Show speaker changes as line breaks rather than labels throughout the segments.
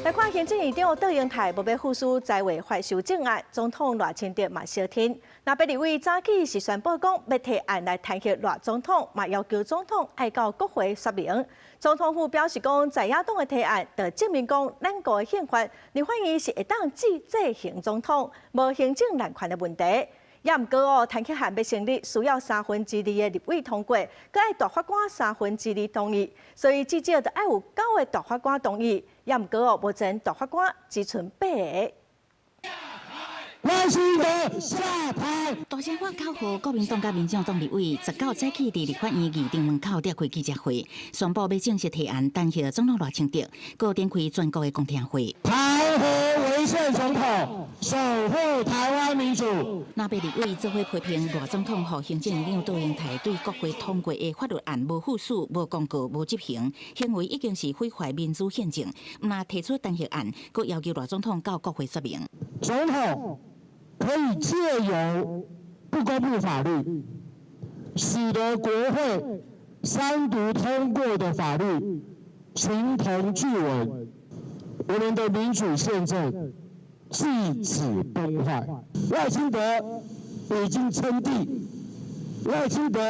來看行政院長卓榮泰欲副署在位法修正案，總統賴清德嘛相挺。若別立委早起是宣布講欲提案來彈劾賴總統，嘛要求總統愛到國會說明。總統府表示講，在野黨的提案，就證明講咱國的憲法，立法院是會當制衡總統，無行政濫權的問題。也毋過哦，彈劾案欲成立，需要三分之二的立委通過，閣愛大法官三分之二同意，所以至少著愛有九個大法官同意。也毋過哦，目前大法官只賰八個。
賴清德下台。
大聲喊口號，國民黨佮民進黨立委19早起佇立法院議場門口召開記者會，宣布欲正式提案彈劾總統賴清德，閣展開全國的公聽會。
彈劾違憲總統，守護台灣民主。
藍白立委做伙批評賴總統予行政院長卓榮泰對國會通過的法律案無副署、無公告、無執行，行為已經是毀壞民主憲政。毋但提出彈劾案，閣要求賴總統到國會說明。
總統可以借由不公布法律，使得國會三讀通過的法律形同具文，我們的民主憲政至此崩壞。賴清德已經稱帝，賴清德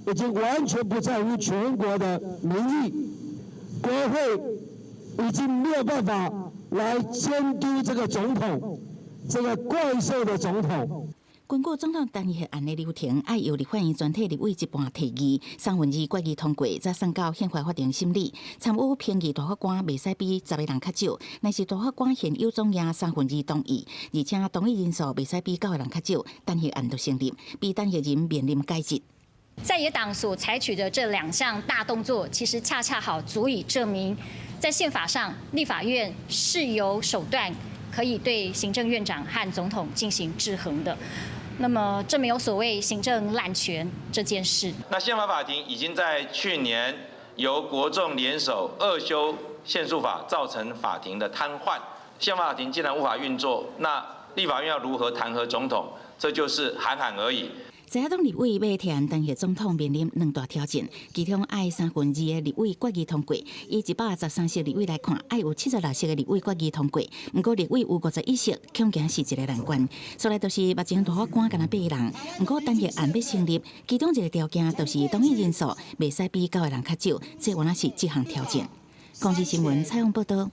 已經完全不在乎全國的民意，國會已經沒有辦法來監督這個總統，這個怪獸的總統。
根據總統彈劾案的流程，愛由立法院全體立委一半提議，三分之二決議通過，才送到憲法法庭審理。參與評議大法官袂使比10個人較少，若是大法官現有總額三分之二同意，而且同意人數袂使比九個人較少，彈劾案就成立，被彈劾人面臨解職。
在野黨所採取的這兩項大動作，其實恰恰好足以證明，在憲法上，立法院是有手段可以對行政院長和總統進行制衡的。那麼，這沒有所謂行政濫權這件事。
那憲法法庭已經在去年由國眾聯手惡修憲訴法，造成法庭的癱瘓。憲法法庭既然無法運作，那立法院要如何彈劾總統？這就是喊喊而已。
在野黨立委欲提案彈劾總統，面臨兩大挑戰，其中愛三分之二的立委決議通過，以113席立委來看，愛有76席的立委決議通過。毋過立委有51席，恐驚是一個難關。所來就是目前大法官干焦八人，毋過彈劾案欲成立，其中一個條件就是同意人數袂使比九個人較少，這原來是這項挑戰。公視新聞採訪報道。